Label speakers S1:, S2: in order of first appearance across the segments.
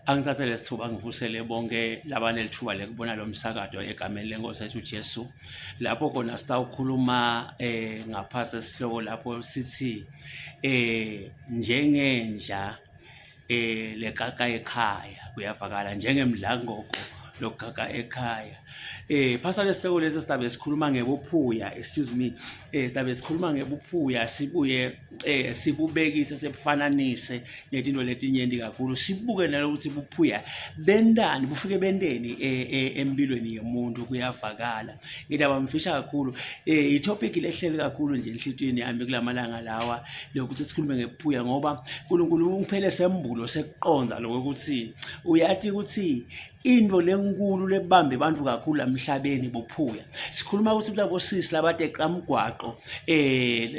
S1: Angithathe lesithuba ngivusele bonke labanelithuba lekubona lo msakato egameni lenkosi ethu Jesu. Lapho khona sitawukhuluma ngaphasi esihloko lapho sithi njengenja lekaka ekhaya kuyavakala njengemdlangogo lokukaka ekhaya. Phasa lesihloko lesi sizabe sikhuluma ngebuphuya, excuse me, sizabe sikhuluma ngebuphuya sibuye sibubekise sebufananise netinto letinyenti kakhulu sibuke nalokuthi buphuya bentani bufike benteni empilweni yomuntu kuyavakala. Ngidaba mfisha kakhulu i-topic lehleli kakhulu nje enhlitiyweni yami kulamalanga lawa lokuthi sikhulume ngebuphuya ngoba uNkulunkulu ungiphele sembulo sekuqonza lokho ukuthi uyati ukuthi into lenkulu lebambe abantu kakhulu emhlabeni buphuya. Sikhuluma ukuthi kulabo sisi labateqa mgwaqo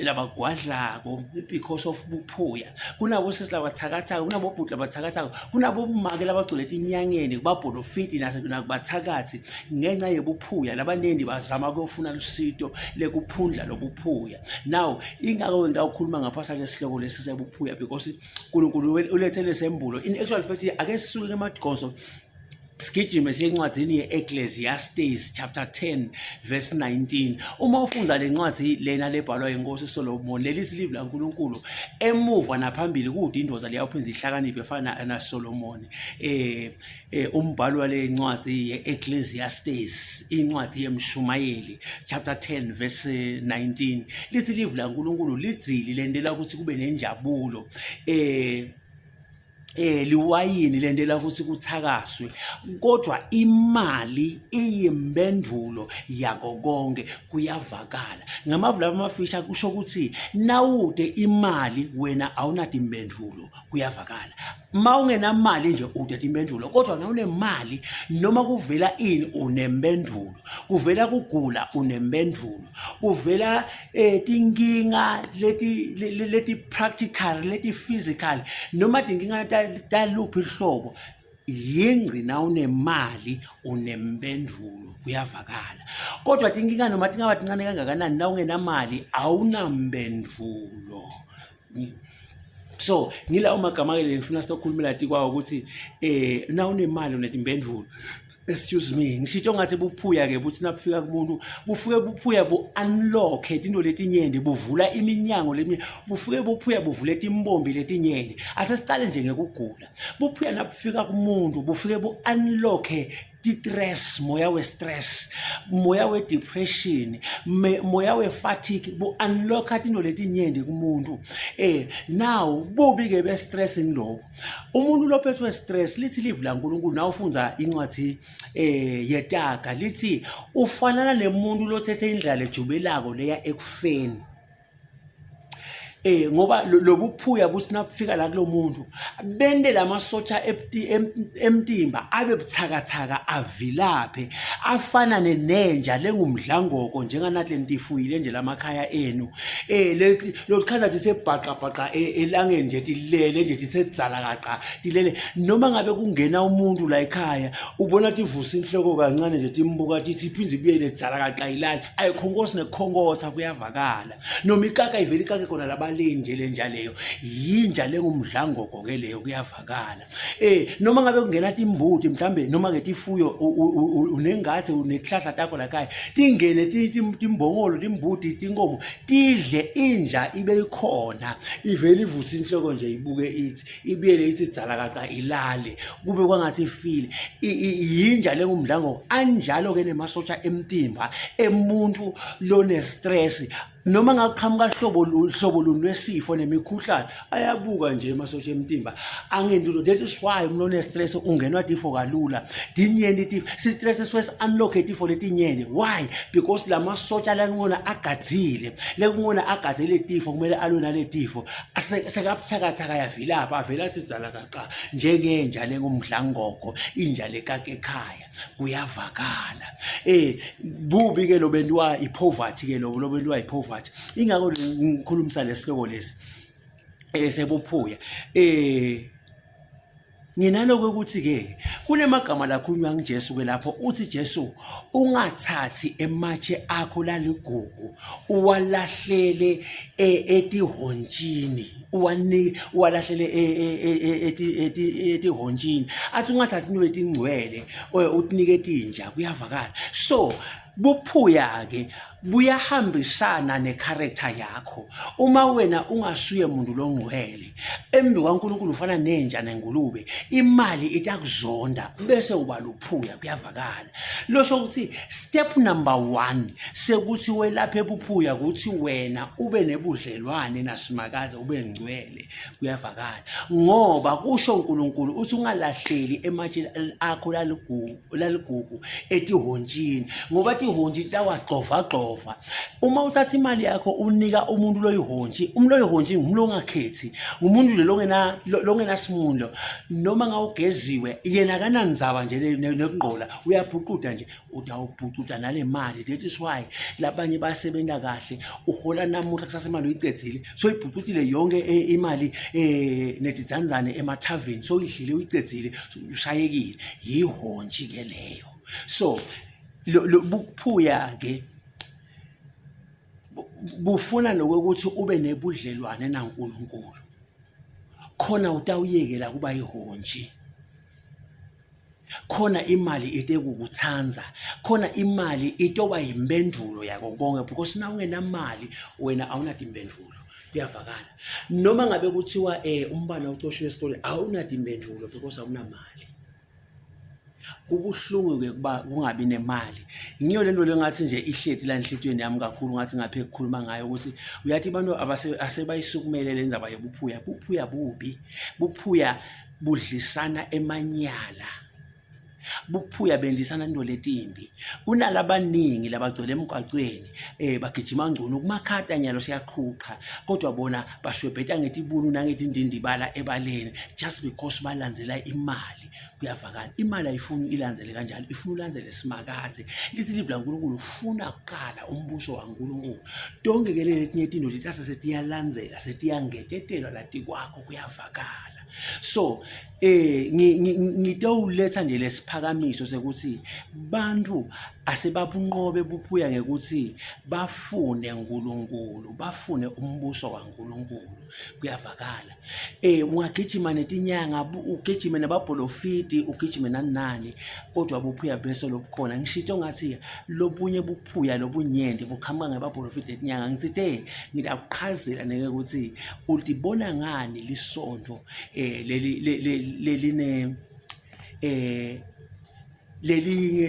S1: labagwadlako because of buphuya. Kunabo sisi labathakathako, kunabo bhuti labathakathako, kunabo make labagcwele etinyangeni kubabholofiti nakubathakathi ngenxa yebuphuya. Labaningi bazama kuyofuna lusito lekuphundla lobuphuya. Now ingakho ngitawukhuluma ngaphasi lesihloko lesi sebuphuya because uNkulunkulu ulethe lesembulo. In actual fact ake sisuke emagonso sigijime siye encwadini ye-Ecclesiastes chapter 10 verse 19. Uma ufunda le ncwadi lena lebhalwa inkosi Solomon, leli silivi laNkulunkulu emuva naphambili kude indoda leyawuphinza ihlakaniphe efana naSolomon. Umbhalo wale ncwadi ye-Ecclesiastes, incwadi yemshumayeli chapter 10 verse 19, lithi livi laNkulunkulu lidzili lendela ukuthi kube nenjabulo. Liwayini lentela ukuthi kuthakaswe kodwa imali iyimpendulo yako konke kuyavakala. Ngamavu lawa amafisha kusho ukuthi nawude imali wena awunadimpendulo kuyavakala. Ma ungenamali nje ude impendulo kodwa nawunemali noma kuvela ini unempendulo, kuvela kugula unempendulo, kuvela tinkinga leti leti practical leti physical noma tinkinga taluphi ihlobo yingcina unemali unempendulo kuyavakala. Kodwa tinkinga noma tingaba tincane kangakanani na ungenamali awunampendulo. So ngilawo magama-ke le ngifuna sitokhulumela tikwawo ukuthi na unemali unetimpendulo. Excuse me, ngisho ngathi buphuya-ke buthi nabufika kumuntu bufike buphuya bu-unlock-e tinto letinyenti buvula iminyango leminye bufike buphuya buvule timbombi letinyenti. Asesicale nje ngekugula. Buphuya nabufika kumuntu bufike bu-unlock-e ti-stress, moya we-stress, moya we-depression, moya we-fatigue bu-unlock-a tinto letinyenti kumuntu. Now bubi-ke be-stress ngilobu. Umuntu lophethwe stress lithi livi laNkulunkulu na ufundza incwadi yetaga lithi ufanana nemuntu lothethe indlela lejubelako leya ekufeni. Ngoba lobuphuya buthi nabufika la kulo muntu bente lamasotsha emtimba abe buthakathaka avilaphe afana nenenja lengumdlangoko njenganathi lentifuyile nje lamakhaya enu lokukhaza tithe bhaqa bhaqa elangeni nje tilele nje tithe dzalakaqa tilele noma ngabe kungena umuntu la ekhaya ubona tivusa inhloko kancane nje timbuka tithi iphinde ibuyele dzalakaqa ilale ayikhonkosi nekukhonkotha kuyavakala noma ikaka ivele ikake khona labaleni nje lenja leyo yinja lengumdlangoko ke leyo kuyavakala noma ngabe kungena timbuti mhlambe noma ke tifuyo unengathi unetihlahla takho la ekhaya tingene timbongolo timbuti tinkomo tidle inja ibe ikhona ivele ivuse inhloko nje ibuke ithi ibuyele ithi dzalakaqa ilale kube kwangathi ifile. Yinja lengumdlango anjalo ke nemasotsha emtimba emuntu lone stress noma ngaqhamuka hlobo hlobo luni lwesifo nemikhuhlane ayabuka nje emasosha emtimba angenzi lutho. That is why umuntu one-stress ungenwa tifo kalula tinyenti tifo si-stress sisuke si-unlock tifo letinyenti. Why? Because la masotsha lekungona agadzile lekungona agadzele tifo kumele alwe nale tifo sekabuthakathaka yavilapha avele athi dzalakaqa njengenja lengumdlangogo inja lekaka ekhaya kuyavakala. Bubi ke lobentiwa i-poverty ke lobo lobentiwa i-poverty ingakho ngikhulumisa lesihloko lesi sebuphuya. Nginaloko ukuthi-ke kunemagama lakhulunywa nguJesu ke lapho uthi Jesu ungathathi ematshe akho laligugu uwalahlele e, etihontshini uwanike uwalahlele e, e, etihontshini athi ungathathi into etingcwele utinike tinja kuyavakala so buphuya-ke buyahambisana necharacter yakho uma wena ungasuye muntu longcwele embi kwaNkulunkulu ufana nenja nengulube imali itakuzonda bese uba luphuya kuyavakala losho ukuthi step number 1 sekuthi welaphe buphuya ukuthi wena ube nebudlelwane nasimakaze ube ngcwele kuyavakala ngoba kusho uNkulunkulu uthi ungalahleli ematshe akho laligugu laligugu etihontshini ngoba tihontshi tawagxovagxova uma uthatha imali yakho unika umuntu loyihontshi umuntu loyihontshi ngumuntu ongakhethi ngumuntu nje longena longenasimundo noma ngawugeziwe yena akanandzaba nje nekungqola uyabhuquda nje utawubhucuda nale mali that is why labanye basebenza kahle uhola namuhla kusasa imali uyicedzile soyibhucutile yonke eh, imali eh netidzandzane emathaveni soyidlile uyicedzile ushayekile yihontshi ke leyo so buphuya ke bufuna lokuthi ube nebudlelwane naNkulunkulu khona utawuyekela kuba ihontshi khona imali itekukuthanda khona imali itoba yimpendulo yako konke because na ungenamali wena awunadimpendulo kuyavakala noma ngabe kuthiwa eh umbana ucoshiwe esikoleni awunadimpendulo because awunamali kubuhlungu ke kuba kungabi nemali ngiyo lento lengathi nje ihleti la enhlitiyweni yami kakhulu ngathi ngaphe ukukhuluma ngayo ukuthi uyathi abantu asebayisukumele le ndzaba yobuphuya buphuya bubi buphuya budlisana emanyala buphuya bendisana into letimbi kunalabaningi labagcwele emgwacweni eh bagijima ngcono kumakhata nyalo siyaqhuqha kodwa bona bashwebheta ngetibunu nangetindindibala ebaleni just because balandzela imali kuyavakala imali ayifuni ilandzele kanjalo ifuna ulandzele simakadze lithi livi laNkulunkulu ufuna kuqala umbuso waNkulunkulu tonke ke letinye tinto letase setiyalandzela setiyangetetelwa latikwakho kuyavakala so eh ngitowuletha nje lesiphakamiso sekuthi bantu asebabunqobe buphuya ngekuthi bafune uNkulunkulu bafune umbuso kaNkulunkulu kuyavakala eh ungagijima netinyanga ugijime nababholofidi ugijime nani nani kodwa buphuya bese lobukhona ngishito ngathi lobunye buphuya lobunyenti buqhamuka ngebabholofidi netinyanga ngitsite ngidakuchazela neke ukuthi ulibona ngani lisonto eh leli leline eh lelinye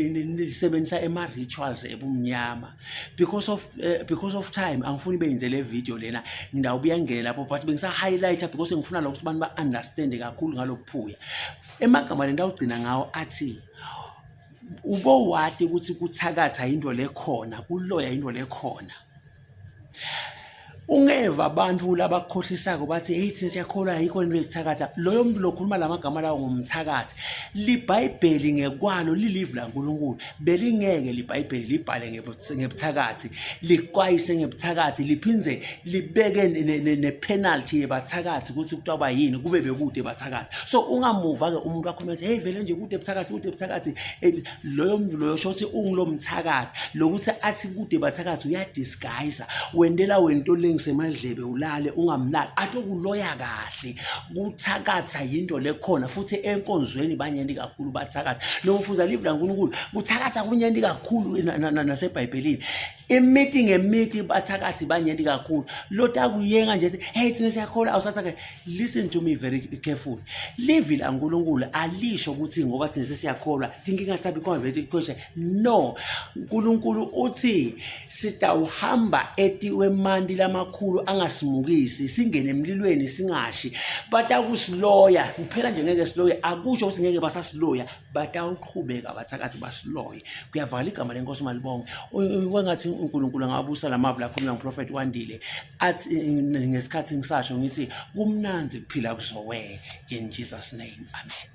S1: lisebenzisa ema-rituals ebumnyama because of because of time angifuni benze le video lena ngidawubuya ngingene lapho but bengisa-highlighter because ngifuna lokho ukuthi abantu ba-understande kakhulu ngalokuphuya emagama le ndawugcina ngawo athi ubowati ukuthi kuthakatha into lekhona kuloya into lekhona Ungeva abantu labakukhohlisako bathi hey thina siyakholwa ayikho into yokuthakatha. Loyo muntu lokhuluma la magama lawo ngumthakathi. Libhayibheli ngekwalo lilivi laNkulunkulu. Belingeke libhayibheli libhale ngebuthakathi, liqwayise ngebuthakathi, liphindze libeke ne-penalty yebathakathi ukuthi kutawuba yini kube bekude bathakathi. So ungamuva-ke umuntu akhulume athi hey vele nje kude buthakathi kude buthakathi. Loyo muntu loyo sho ukuthi ungulo mthakathi lokuthi athi kude bathakathi uyadisguise wendela wena into lengisemadlebe ulale ungamnaki athi okuloya kahle kuthakatha yinto lekhona futhi enkonzweni banyenti kakhulu bathakatha noma ufunza live laNkulunkulu kuthakatha kunyenti kakhulu nasebhayibhelini imiti ngemiti bathakathi banyenti kakhulu lotakuyenga nje hey thina siyakholwa awusathaka listen to me very careful livi laNkulunkulu alisho ukuthi ngoba thina sesiyakholwa tinkinga thabi khona vele question no uNkulunkulu uthi sitawuhamba etiwemanti lamakhulu angasimukisi singene emlilweni singashi batakusiloya kuphela nje ngeke siloye akusho ukuthi ngeke basasiloya batawuqhubeka bathakathi basiloye kuyavala igama lenkosi malibonge kwangathi uNkulunkulu angabusa lamavu lakhuluma ngiprophet Wandile athi ngesikhathi ngisasho ngithi kumnanzi kuphila kuzowe in Jesus name amen.